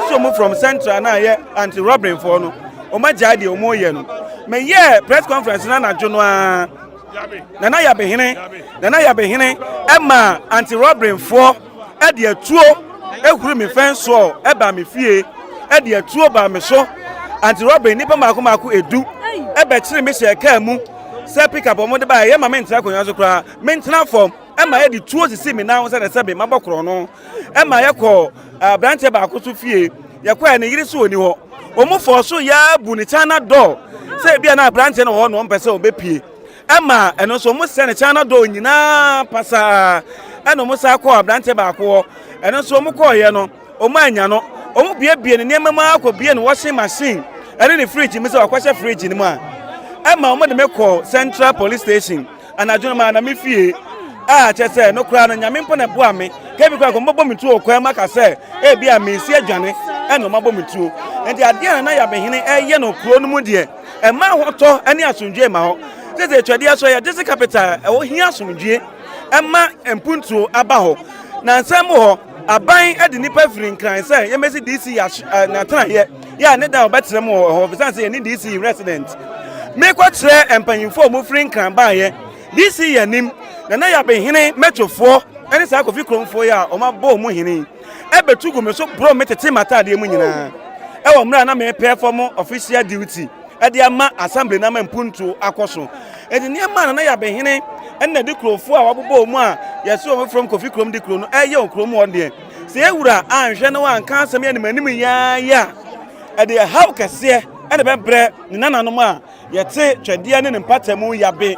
So mu from central na yɛ anti robbery foɔ no wɔn agyae deɛ wɔn yɛ no meyɛ press conference na anadwo no ara nana yabehene nana yabehene ɛma anti robbery foɔ ɛde atuo ehuru mi fɛn soɔ ɛba mi fie ɛde atuo ba mi so anti robbery nipa mako mako edu ɛbɛkyere mi hyɛ kaa mu sɛ pick up wɔn de ba yɛ ma mi ntena akonnwa so koraa mi ntena fam ɛma yɛde tuo sisi mi nan ho sɛ sɛ mi ma bɔ korɔ no ɛma yɛkɔ aberanteɛ baako so fie yɛkɔɛ ne yere so ɔni hɔ wɔn fɔɔ so yɛ bu ne china door sɛ ebi a na aberanteɛ no wɔ hɔ na wɔn pɛ sɛ ɔbɛpie ɛma ɛno nso wɔn sɛ ne china door nyinaa pasaa ɛna wɔn sa kɔɔ aberanteɛ baako hɔ ɛno nso wɔn kɔɔyɛ no wɔn anya no wɔn biebie ne nneɛma mu akɔ bie ne washing machine ɛne ne fridge mu sɛ wakɔhyɛ fridge no mu a ɛma wɔn de me kɔ central police station Anadwo no maa na me fie a kyerɛ sɛ no koraa no nyame mpo na ɛboa me ka bi koraa kɔ mbɔbɔ me tuo wɔ kwan mu aka sɛ ebi a mesi adwane ɛna ɔmabɔ me tuo nti adeɛ a nana yabehene ɛyɛ no kuro no mu deɛ ɛma ahotɔ ne asomdwoe ma hɔ sɛ sɛ atwadeɛ so yɛ district capital ɛwɔ hia asomdwoe ɛma mpuntuo aba hɔ na nsɛm mu hɔ aban de nnipa firi nkran sɛ yɛmmɛsi dc n'atenaeɛ yɛ a ne dan ɔbɛtena mu wɔ hɔ ɛsiane sɛ yɛne dc resident mekɔkyerɛ mpanyimfoɔ a wɔfiri nkran baeɛ dc yɛ anim na na yɛabɛhene mɛtwofoɔ ne saa kofi kuromfoɔ yi a wɔabɔ wɔn hene ɛbɛtu gu me so borɔ me tete m'ataadeɛ mu nyinaa ɛwɔ mmerɛ a na mepɛ fam official duty ɛde ama assembly na ama mpuntuo akɔ so Enti nneɛma a Nana Yabehene ne n'adikurofoɔ a wɔabobɔ wɔn a yɛse wɔn from Kofi kurom de kuro no ɛyɛ wɔ kurom hɔ deɛ, sɛ yɛwura anhwɛ na wanka asɛm yi anim anim yi ara a, ɛde ɛhaw kɛseɛ ɛna ɛbɛbrɛ ne nananom a yɛte twɛdeɛ ne ne mpatamu yabe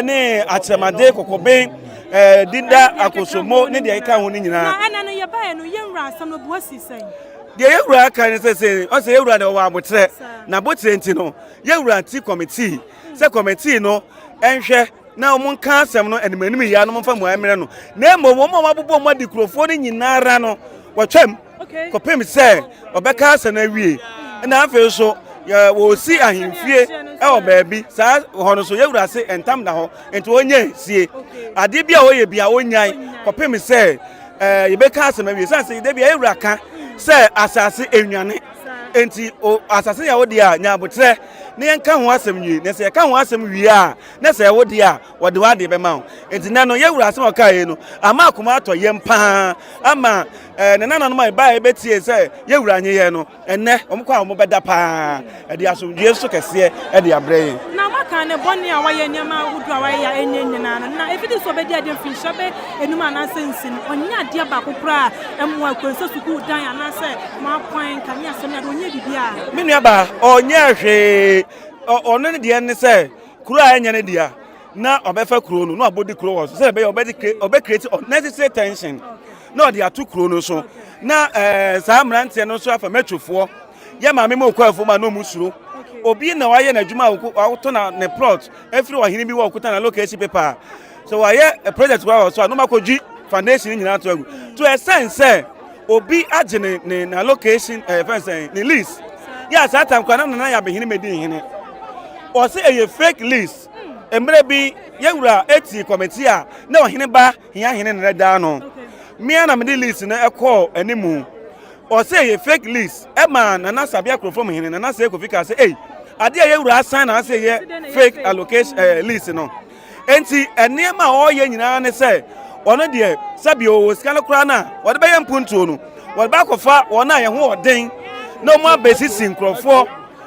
ne akyerɛmade kɔkɔben ɛɛ dida akosombo ne deɛ ɛka ho no nyinaa. Na ɛna no yɛbaeɛ no yɛnwura asɛm no bua si sɛn? Deɛ yɛwura aka ne sɛ sɛ ɔsɛ yɛwura deɛ ɔwɔ abotrɛ na abotrɛ nti no yɛwura ti kɔmitii sɛ kɔmitii no nhwɛ na wɔn nka asɛm no anim anim yia no wɔmfa mmuaeɛ mmerɛ no na mmom wɔn a wɔabobɔ wɔn adi kurofoɔ no nyinaa ara no wɔtwam kɔpem sɛ wɔbɛka asɛm no awie na afei nso wɔsi ahemfie wɔ baabi saa hɔ no so yɛwura ase ntam da hɔ nti wɔnyɛ sie adeɛ bi a wɔyɛ bi a wɔnyae kɔpem sɛ yɛbɛka asɛm awie sɛ sɛ da bi a yɛwura ka sɛ asase enwane nti asase yɛ wo deɛ a nya abotrɛ na yɛnka ho asɛm nwie na sɛ yɛka ho asɛm wie a na sɛ ɛwo deɛ a wɔde w'adeɛ bɛma wo nti nɛ no yɛwura asɛm a ɔkaa yei no ama akoma atɔ yɛm paa ama eh, ne nananom a ɛbaeɛ bɛtie sɛ yɛwura nye yɛn no ɛnɛ wɔn kɔ a wɔn bɛda paa ɛde asomdwoeɛ nso kɛseɛ ɛde abrɛ yɛn. Na waka ne bɔne a wayɛ nneɛma ahodoɔ a wayɛ a ɛnyɛ nyinaa no na ɛfiti sɛ ɔbɛdi adeɛ mfinhyia bɛ enum anaasɛ nsi no ɔnyɛ adeɛ baako koraa ɛmmoa akuro sɛ sukuu dan anaasɛ Mo akwan, nkanea asɛm ne ade, ɔnyɛɛ biribiara. Me nua baa, ɔnyɛɛ hwee. Ɔno ne deɛ ne sɛ kuro a ɛnyɛ ne dea na ɔbɛfa kuro no na ɔbɛdi kuro wɔ so sɛ ɛbɛyɛ ɔbɛde ɔbɛ create unnecessary tension na ɔde ato kuro no so na ɛɛ saa mmeranteɛ no nso afa mɛtwofoɔ yɛ maame mu okɔ afuom a na ɔmu suro obi na wayɛ n'adwuma a ɔtɔ na ne plot efiri ɔhene bi wɔ ɔkuta na location paper a sɛ wɔayɛ project wɔ so a na ɔmakɔgyi foundation nyinaa to agu to ɛsɛn sɛ obi agye ne ne na location ɛɛ fɛn sɛn ne lease yɛ a saa tam kora na nana yɛ abɛhene mɛdi nhene ɔsɛ ɛyɛ fake lease mmerɛ bi yɛwura eti kɔmiti a na ɔhene ba hia hene ne daa no mmea na mede lease no ɛkɔɔ animu ɔsɛ ɛyɛ fake lease ɛma nana sabea kurofom hene nana sɛ kofi kaa sɛ ei adeɛ a yɛwura asan na asɛ yɛ fake allocation ɛɛ lease no. Enti nneɛma a ɔreyɛ nyinaa ne sɛ ɔno deɛ sɛbi ɔwɔ sika no koraa no a wɔde bɛyɛ mpuntuo no wɔde bɛakɔfa wɔn a yɛn ho ɔden na wɔn abɛsisi nkurɔfoɔ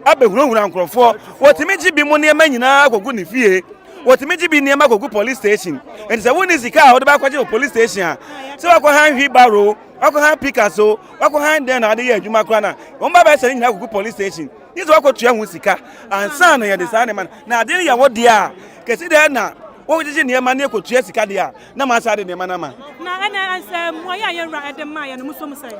abɛhunahuna nkurɔfoɔ wɔtumi gye bi mu nneɛma nyinaa kɔgu ne fie. Wɔtumi gye bi nneɛma kɔgu police station. Nti sɛ wonni sika a wode bɛakɔgye wɔ police station a, sɛ wakɔ han wheelbarrow, wakɔ han pickaxe o, wakɔ han dɛn na wode yɛ adwuma koraa na wɔn ba bɛsɛ ne nyinaa kɔgu police station. Gye sɛ wakɔtua ho sika ansa na yɛde saa nneɛma no. Na adeɛ no yɛ wo deɛ a, kɛsi dɛn na wogyegye nneɛma ne kɔtua sika deɛ a, na masa de nneɛma no ama. Na ɛnɛ sɛ mmuaeɛ a yɛn wura ɛde maa yɛn no, mo som sɛ?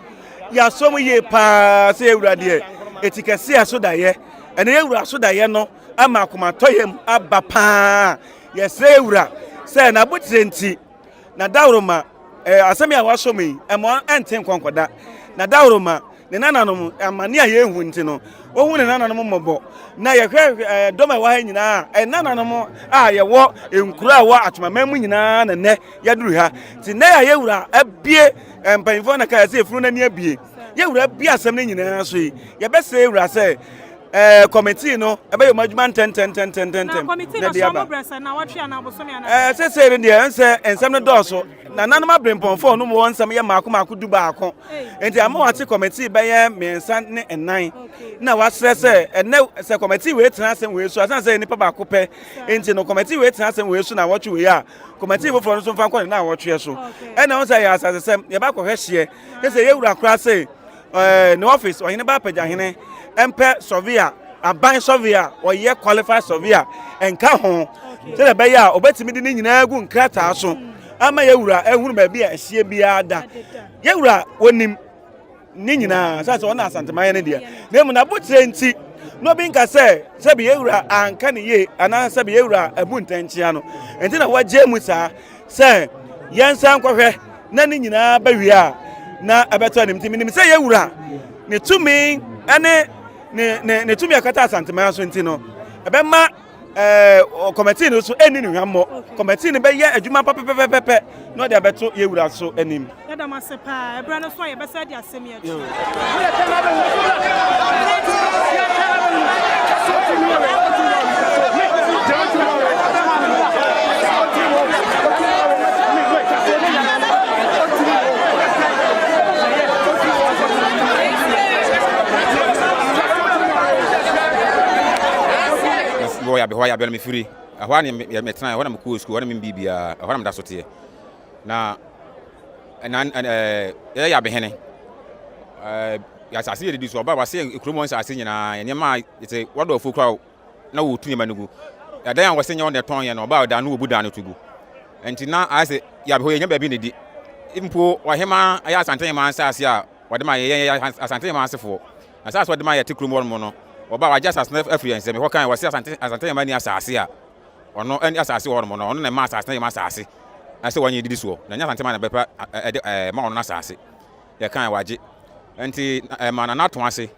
Yɛasɔ mu yie paa sɛ yɛn wura deɛ, eti kɛse a so daeɛ. Ɛnɛ yɛn wura so daeɛ no ama akomatɔyam aba paa. Yɛsrɛ yɛn wura sɛ n'abotire nti, n'adaworoma, eh, asɛm yi a wasɔ mu yi, ɛma ɛnte nkɔnkɔda. N'adaworoma, ne nananom, amane a yɛrehu nti no, ɔhu ne nananom mmɔbɔ. Na yɛhwɛ eh, dɔm a ɛwɔ ha nyinaa, eh, nananom a yɛwɔ nkuro a ɛwɔ Atwemaman mu nyinaa na nnɛ yɛaduru ha. Nti nnɛ a yɛn wura abie eh, mpanyinfoɔ na kaa sɛ efunu n'ani abie. Yɛn wura abie asɛm no nyinaa so yi, yɛbɛsrɛ yɛn wura sɛ ɛɛ kɔmitii no ɛbɛyɛ wɔn adwuma ntɛntɛntɛntɛntɛm na de aba. Ɛɛ sese no deɛ nsɛ nsɛm no dɔɔso nananom abirempɔnfoɔ no mu wɔn nsɛm yɛ mmaako mmaako du baako nti ama wɔate kɔmitii bɛyɛ mmiɛnsa ne nnan na wɔasrɛ sɛ ɛnɛ sɛ kɔmitii wei tena asɛm wei so asan sɛ nipa baako pɛ nti no kɔmitii wei tena asɛm wei so na wɔtwe wei a kɔmitii foforɔ no nso mfa nkɔ ne na wɔtweɛ so ɛna wɔn sɛ yɛ asasesɛm yɛba akɔhwɛ hyeɛ sɛ yɛwura koraa sɛ ɛɛ ne office ɔhene ba apagyahene mpɛ surveyor aban surveyor ɔyɛ qualified surveyor nka ho sɛdeɛ ɛbɛyɛ a ɔbɛtumi de ne nyinaa gu nkrataa so ama yɛwura ehunu baabi a ɛhyeɛ biara da yɛwura wɔnim ne nyinaa sɛ sɛ ɔna asanteman no deɛ na emu n'abotire nti na obi nka sɛ sɛbi yɛwura anka ne yie anaa sɛbi yɛwura abu ntɛnkyea no nti na wɔagye mu saa sɛ yɛnsan nkɔhwɛ na ne nyinaa bɛwie a na ɛbɛtɔ anim nti menim sɛ yɛwura ne tumi ne ne ne ne tumi akata asanteman so nti no ɛbɛma ɛɛ kɔmɛtii no so ɛnni ne hwammɔ kɔmɛtii no bɛyɛ adwuma pɛpɛpɛpɛpɛ na ɔde abɛto yɛwura so anim. Yɛda mo ase paa ɛberɛ no so a yɛbɛsɛ de asɛm yi akyi. Mewɔ yabe hɔ yabe no mefiri ɛhɔ a ne metena ɛhɔ na mekɔɔ sukuu ɛhɔ na membiribiaa ɛhɔ na meda so teɛ na na ɛɛ yɛyɛ yabehene ɛɛ asase yɛ didi so ɔba wase kurom hɔ nsase nyinaa nneɛma a yɛsɛ wɔdɔ afuo koraa na wɔtu nneɛma no gu ɛdan a wɔsɛ nyɛ wɔn na ɛtɔn yɛ no ɔba ɔdan no wɔbu dan no to gu nti na ayɛ sɛ yabe hɔ yɛnya baabi na di mpo ɔhema ɛyɛ asante hema nsase a wɔde ma yɛyɛ yɛ asante hema asefoɔ asase wɔde ma yɛte kurom hɔ nom no ɔba wagye asase no afiri yɛn nsam ɛhɔ kan wɔsɛ asante asante hema ni asase a Ɔno ne asase wɔ hɔnom no, ɔno na ɛma asase no yɛ m'asase sɛ wɔnyɛ didi soɔ, na ɛnyɛ Asante man na bɛpa ɛde ɛɛ ma ɔno n'asase. Yɛkae wagye. Nti ɛma Nana to ase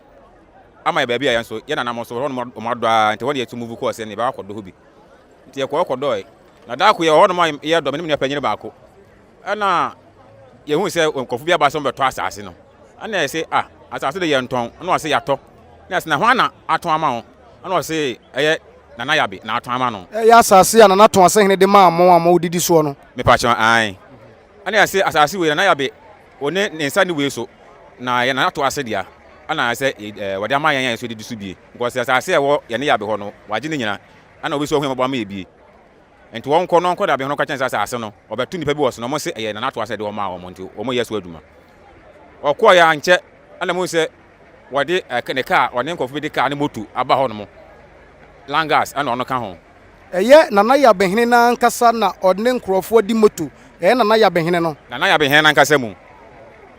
ama yɛ baabi a yɛn nso yɛ nana mo nso hɔnom wɔn adɔ ara nti hɔ na yɛtu move kɔɔ sɛ ne yɛbɛkɔ akɔdɔ hɔ bi. Nti yɛkɔɔ kɔdɔe. Na da ko yɛwɔ hɔnom a yɛdɔ me ne me nua panyin baako. Ɛna yɛhu sɛ nkurɔfo bi aba sɛ wɔbɛtɔ asase no. Ɛna yɛse ah asase de yɛntɔn. Ɛna ɔse yɛatɔ. Ɛna yɛse na hwan na atɔn ama wo? Ɛna ɔse ɛyɛ Nana Yabe na atɔn ama no. Ɛyɛ asase a Nana Toasehene de maa mo a modidi soɔ no. Mepakyɛw ae. Ɛna yɛse asase wei Nana Yabe ɔne ne nsa nni wei so na ɛyɛ Nana Toase dea. Ɛna sɛ wɔde ama yɛn a yɛn nso yɛdidi so bie. Because asase a ɛwɔ yɛne Yabe hɔ no wagye ne nyina. Ɛna obi nso ahu yɛn mmɔbɔ ama yɛ bie. Nti wɔnkɔ na wɔnkɔ dabe ho no kɔkyɛn sɛ asase no wɔbɛto nnipa bi wɔ so na wɔn se ɛyɛ Nana Atoa sɛ ɛde wɔn maa wɔn nti wɔn yɛ so adwuma. Ɔkɔɔ yɛ ankyɛ ɛna mu sɛ wɔde ne kaa ɔne nkurɔfo bi de kaa ne moto aba hɔ nom langas ɛna ɔno ka ho. Ɛyɛ Nana Yabehene no ankasa na ɔne nkurɔfoɔ de moto ɛyɛ Nana Yabehene no. Nana Yabehene no ankasa mu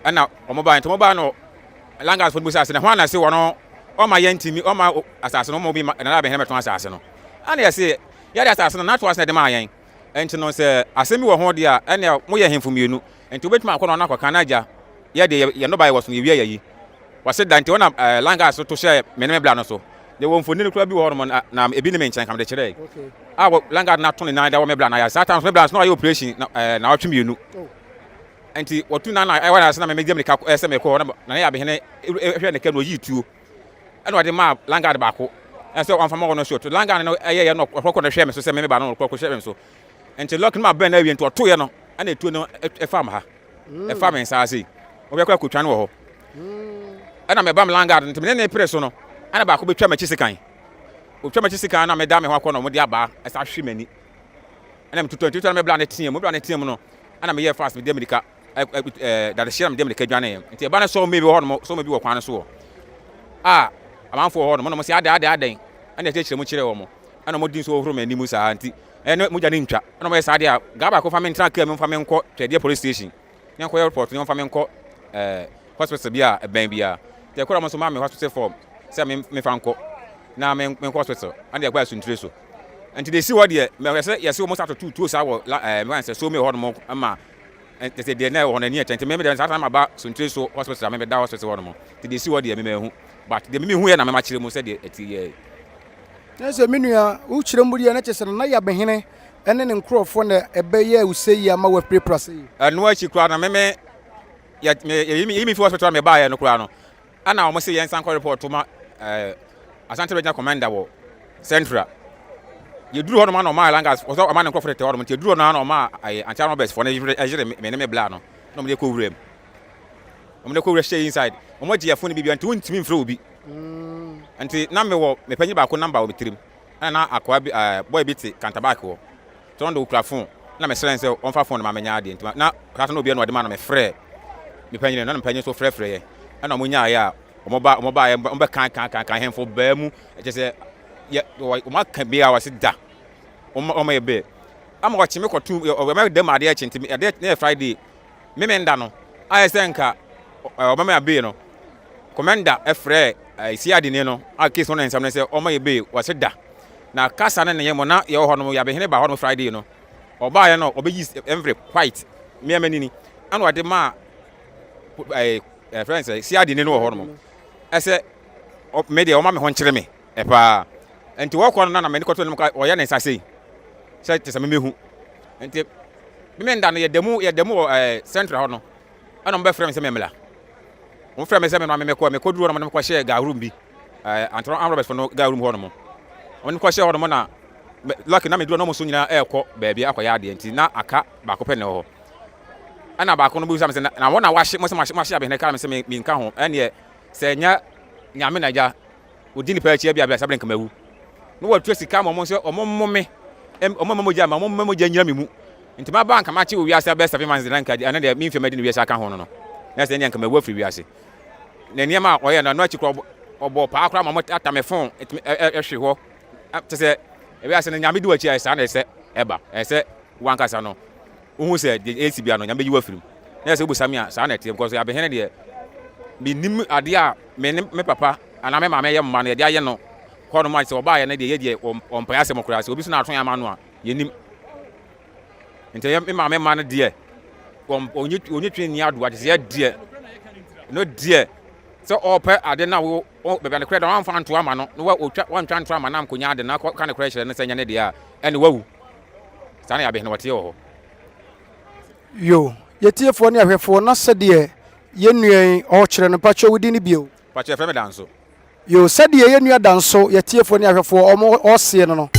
ɛna wɔn baa nti wɔn baa no langas fo no bisa sɛ na hwan na se wɔn ɔma yɛntumi ɔma asase no ɔma obi Nana Yabehene bɛtɔn asase no ɛna yɛse Yɛde asase no, n'atoa so na ɛde maa yɛn. Enti no, sɛ asɛm bi wɔ ho deɛ a, ɛnneɛ moyɛ ahemfo mmienu. Enti wobɛtumi akɔ na ɔno akɔka, na agya, yɛ deɛ yɛn nnɔbaeɛ wɔ so no, yɛwie a yɛayi. Wɔse da nti, wɔnam ɛɛ langas so to hyɛɛ me ne me bra no so. Yɛwɔ mfonini koraa bi wɔ hɔnom, na, na ebi ne me nkyɛn, nka mede kyerɛe. A wɔ langard no ato ne nan da wɔ me bra no ayɛ. Saa time nso, me bra nso na wayɛ operation na ɛɛ naawɔtwe mmienu. Enti wɔtu nan na ɛwɔ ase na me megye mirika sɛ mekɔ hɔ, na na ne yabehene hwɛ ne ka na ɔyii tuo. Ɛna ɔde maa landguard baako sɛ ɔmfa ma wɔn nso. To landguard no ɛyɛyɛ no ɔkɔkɔ no hwɛ me so sɛ me ba no ɔkɔkɔ hwɛ me so. Nti lock no ma bɛn na awie nti ɔtoeɛ no ɛna etuo no ɛfa me ha. Ɛfa me nsa ase. Ɔbɛkɔ akɔtwa no wɔ hɔ. Ɛna meba me landguard nti me ne ne pere so no ɛna baako bɛtwa m'akyi sekan. Ɔtwa m'akyi sekan na meda me ho akɔ na wɔde abaa ɛsa hwe m'ani. Ɛna metotɔ nti na mebla ne team, mebla ne team no. Ɛna meyɛ fast mede mirika dadehyɛ na mede mirika dwaneeɛ. Nti ɛba no sɔɔ me bi wɔ hɔnom, sɔɔ me bi wɔ kwan no so hɔ. A amanfoɔ wɔ hɔnom, na wɔn sɛ adɛn adɛn adɛn. Ɛna ɛkyerɛkyerɛ mu kyerɛɛ wɔn. Ɛna wɔn di nso wɔhoro m'anim saa nti ɛne mogya no ntwa. Ɛna wɔyɛ saa deɛ a gaa baako fa me ntena kaa mu mfa me nkɔ Twɛdeɛ police station. Na nkɔyɛ report na wɔmfa me nkɔ ɛɛ hospital bi a ɛbɛn biara. Nti ɛkɔrɔ wɔn nso maa me hospital form sɛ me mefa nkɔ na me menkɔ hospital. Ɛna ɛkɔ asuntire so. Nti deɛ esi hɔ deɛ mɛhwɛ sɛ yɛsɛ wɔn sa toto tuo saa wɔ la ɛɛ mɛka sɛ so mi wɔ hɔnom ma ɛɛ sɛ deɛ na ɛwɔ hɔ no ani ɛkyɛ nti mɛmɛ deɛ saa ma ba suntire so hospital a mɛmɛ da hospital hɔnom nti deɛ esi hɔ deɛ mɛmɛ ehu but deɛ mɛmɛ hu yɛ na mɛmɛ akyerɛ mu sɛ deɛ ɛti yɛ. Na sɛ me nua wokyerɛ mu deɛ na kyerɛ sɛ Nana Yabehene ne ne nkurɔfoɔ na ɛbɛyɛɛ wo sɛ yi ama woapirapira sɛ yi. Ɛno akyi koraa no meme yɛ yɛyi me fi hospital a mebaeɛ no koraa no Ɛna wɔn se yɛnsan kɔ report ma ɛɛ Asante Regional Commander wɔ Central. Yɛduru hɔ nom ana ɔmaa Langas wɔsɛ ɔma ne nkurɔfo tete hɔ nom nti yɛduru hɔ nom ana ɔmaa ɛyɛ anti robbers foɔ no yere ɛyere me ne me bla no na wɔn de kɔ wuram. Wɔn de kɔ wura hyɛ inside. Wɔn agye yɛ phone bi bia nti wontumi mfrɛ obi. Nti na mewɔ me panyin baako number wɔ me tirim. Ɛna na akoa bi ɛɛ boy bi te kantabak hɔ. Nti ɔno de okura phone na mesrɛ no sɛ ɔmfa phone no ma menyɛ adeɛ nti na saa na obiara na ɔde ma no mefrɛ me panyin no na me panyin nso frɛfrɛ yɛ ɛna ɔmo nyaeɛ a ɔmo ba ɔmo baeɛ ɔmo bɛ kan kan kan kan hɛnfo baa mu ɛkyɛ sɛ yɛ ɔmo aka bi a wɔsi da ɔmo ɔmo yɛ bɛɛ ama ɔkye me kɔtu ɔmo dɛm adeɛ kye nti adeɛ ne yɛ Friday meme nda no ayɛ sɛ nka ɔmo ma bee no Commander frɛɛ CID ni no a case no ne nsɛm no sɛ ɔma yɛ bail, wɔse da. Na kasa no ne yɛ mo na yɛwɔ hɔ no Yabehene baa hɔ nom Friday no, ɔbaeɛ no ɔbɛyi envelope white mmea manini ɛna ɔde maa ɛɛ ɛfrɛ no sɛ CID ni no wɔ hɔ nom ɛsɛ me deɛ ɔma me ho nkyere me ɛpaa nti wɔkɔ no na na m'ani kɔtɔ no ɔyɛ ne nsa sei sɛ te sɛ memehu nti me nda no yɛda mu yɛda mu wɔ ɛɛ central hɔ no ɛna wɔbɛfrɛ me sɛ memmra. Wɔfrɛ me sɛ memmra memmɛkɔ. Mekɔduru hɔ nom, mekɔhyɛɛ guard room bi. Ɛɛ Antɔrɔ Armed Robbers fo no guard room hɔ nom. Wɔn kɔhyɛɛ hɔ nom na lucky na meduru hɔ na wɔn nso nyinaa ɛrekɔ baabi akɔyɛ adeɛ nti na aka baako pɛ na ɛwɔ hɔ. Ɛna baako no bisa me sɛ na wɔn na wɔahye mo sɛ moahye moahye abɛhene kaa me sɛ menka ho ɛneɛ sɛ nyɛ nyame na agya Odi nipa akyi abia bia sabere nka mawu. Na watua sika ama wɔn sɛ wɔn mmo me, wɔn mma mogya ma wɔn mma mogya nyina me mu. Nti maba nka makye wɔ wiase abɛyɛ 7 months na nka ɛno deɛ me mfie madi no wiase aka ho no no. Na sɛ ɛndeɛ nka mawu afiri wiase. Na nneɛma a ɔyɛ no ɛno akyi koraa ɔbɔ paa koraa ma wɔn ata me phone ɛtumi ɛhwe hɔ. Kyɛ sɛ wiase no Nyame di w'akyi a saa na ɛsɛ ɛba. Ɛsɛ wankasa no wohu sɛ deɛ ɛsi bia no Nyame bɛyi wo afiri mu. Na sɛ wobisa me a saa na ɛteɛ because abɛhene deɛ menim adeɛ a me ne me papa anaa me maame yɛ mma no yɛde ayɛ no hɔ nom a sɛ ɔbaayɛ no deɛ yɛ deɛ ɔmpae asɛm koraa sɛ obi so na ato yɛn ama no a yɛnim nti yɛ me maame mma no deɛ ɔnyi twe nni adoa te sɛ yɛ deɛ no deɛ sɛ ɔpɛ ade na wo baabi a ne korɛ da wamfa nto ama no na wɔtwa wantwa nto ama no amkonya ade na ka ne korɛ kyerɛ no sɛ nyɛ ne deɛ a ɛne wawu saa na yɛabɛhene wɔteɛ wɔ hɔ. Yo, yɛtiefoɔ ne ahwɛfoɔ na sɛdeɛ yɛn nua yi ɔrekyerɛ no, mpakyɛ wo din ne bio? Pakyɛ yɛfrɛ me Danso. Yoo sɛdeɛ yɛn nua Danso, yɛtiefoɔ ne ahwɛfoɔ ɔmo ɔseɛ no no.